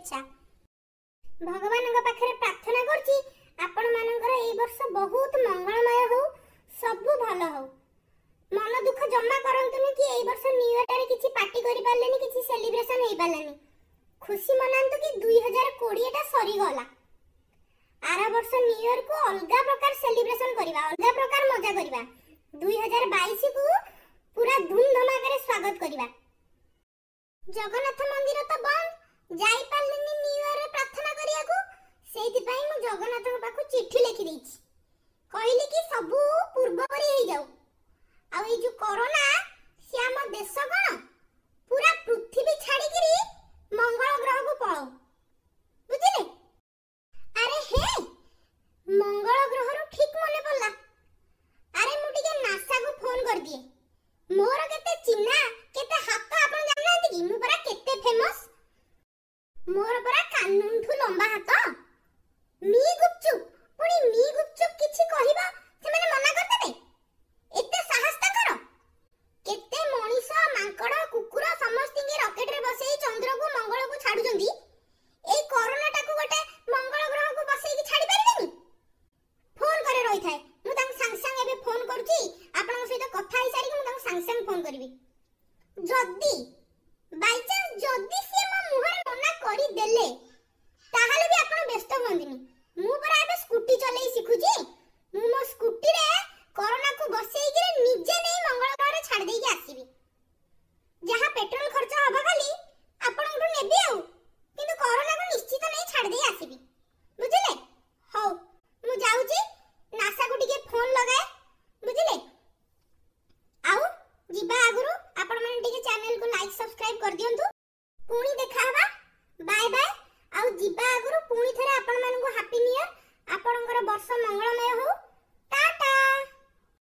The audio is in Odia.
ଶୁଭେଚ୍ଛା। ଭଗବାନଙ୍କ ପାଖରେ ପ୍ରାର୍ଥନା କରୁଛି, ଆପଣମାନଙ୍କର ଏଇ ବର୍ଷ ବହୁତ ମଙ୍ଗଳମୟ ହଉ, ସବୁ ଭଲ ହଉ। ମନ ଦୁଃଖ ଜମା କରନ୍ତୁନି କି ଏଇ ବର୍ଷ ନ୍ୟୁ ଇୟରରେ କିଛି ପାର୍ଟି କରିପାରିଲେନି, କିଛି ସେଲିବ୍ରେସନ ହେଇପାରିଲାନି। ଖୁସି ମନାନ୍ତୁ କି 2020ଟା ସରିଗଲା। ଆର ବର୍ଷ ନ୍ୟୁ ଇୟରକୁ ଅଲଗା ପ୍ରକାର ସେଲିବ୍ରେସନ କରିବା, ଅଲଗା ପ୍ରକାର ମଜା କରିବା। 2022କୁ ପୁରା ଧୁମ୍ ଧମାକାରେ ସ୍ୱାଗତ କରିବା। ଜଗନ୍ନାଥ ମନ୍ଦିର ତ ବନ୍ଦ, ଯାଇପାରିଲିନି ନ୍ୟୁ ଇୟରରେ ପ୍ରାର୍ଥନା କରିବାକୁ। ସେଇଥିପାଇଁ ମୁଁ ଜଗନ୍ନାଥଙ୍କ ପାଖକୁ ଚିଠି ଲେଖିଦେଇଛି, କହିଲି କି ସବୁ ପୂର୍ବ ପରି ହେଇଯାଉ, ଆଉ ଏଇ ଯୋଉ କରୋନା ସିଏ ଆମ ଦେଶ କଣ ପୁରା ପୃଥିବୀ ଛାଡିକିରି ମଙ୍ଗଳ ଗ୍ରହକୁ ପଳାଉ, ବୁଝିଲେ? ଆରେ ହେ, ମଙ୍ଗଳ ଗ୍ରହରୁ ଠିକ ମନେ ପଡିଲା। ଆରେ ମୁଁ ଟିକେ ନାସାକୁ ଫୋନ କରିଦିଏ। ମୋର କେତେ ଚିହ୍ନା, କେତେ ହାତ, ଆପଣ ଜାଣିନାହାନ୍ତି କି? ମୁଁ ପରା କେତେ ଫେମସ, ମୋର ପରା କାନୁନଠୁ ଲମ୍ବା ହାତ। ମି ଗୁପଚୁପ, ପୁଣି ମି ଗୁପଚୁପ କିଛି କହିବ ସେମାନେ ମନା କରିଦେବେ? ଏତେ ସାହସ ତାଙ୍କର? କେତେ ମଣିଷ, ମାଙ୍କଡ, କୁକୁର ସମସ୍ତିଙ୍କି ରକେଟରେ ବସେଇ ଚନ୍ଦ୍ରକୁ ମଙ୍ଗଳକୁ ଛାଡୁଛନ୍ତି, ଏଇ କରୋନାଟାକୁ ଗୋଟେ ମଙ୍ଗଳ ଗ୍ରହକୁ ବସେଇକି ଛାଡି ପାରିବେନି? ଫୋନ କରେ, ରହିଥାଏ, ମୁଁ ତାଙ୍କୁ ସାଙ୍ଗେ ସାଙ୍ଗେ ଏବେ ଫୋନ କରୁଛି। ଆପଣଙ୍କ ସହିତ କଥା ହେଇସାରିକି ମୁଁ ତାଙ୍କୁ ସାଙ୍ଗେ ସାଙ୍ଗେ ଫୋନ କରିବି। ଯଦି ବାଇଚାନ୍ସ ଯଦି ସିଏ ମୋ ମୁହଁରେ ମନା କରିଦେଲେ, ତାହେଲେ ବି ଆପଣ ବ୍ୟସ୍ତ ହୁଅନ୍ତୁନି। ମୁଁ ପରା ଏବେ ସ୍କୁଟି ଚଲେଇ ଶିଖୁଛି। ମୁଁ ମୋ ସ୍କୁଟିରେ କରୋନାକୁ ବସେଇକିରି ନିଜେ ନେଇ ମଙ୍ଗଳ ଗ୍ରହରେ ଛାଡି ଦେଇକି ଆସିବି। ଯାହା ପେଟ୍ରୋଲ ଖର୍ଚ୍ଚ ହବ ଖାଲି ଆପଣଙ୍କଠୁ ନେବି ଆଉ, କିନ୍ତୁ କରୋନାକୁ ନିଶ୍ଚିତ ନେଇ ଛାଡି ଦେଇ ଆସିବି, ବୁଝିଲେ? ହଉ, ମୁଁ ଯାଉଛି ନାସାକୁ ଟିକେ ଫୋନ ଲଗାଏ, ବୁଝିଲେ? ଆଉ ଯିବା ଆଗରୁ ଆପଣମାନେ ଟିକେ ଚ୍ୟାନେଲକୁ ଲାଇକ୍ ସବସ୍କ୍ରାଇବ କରିଦିଅନ୍ତୁ। ପୁଣି ଦେଖା ହବା, ବାଏ ବାଏ।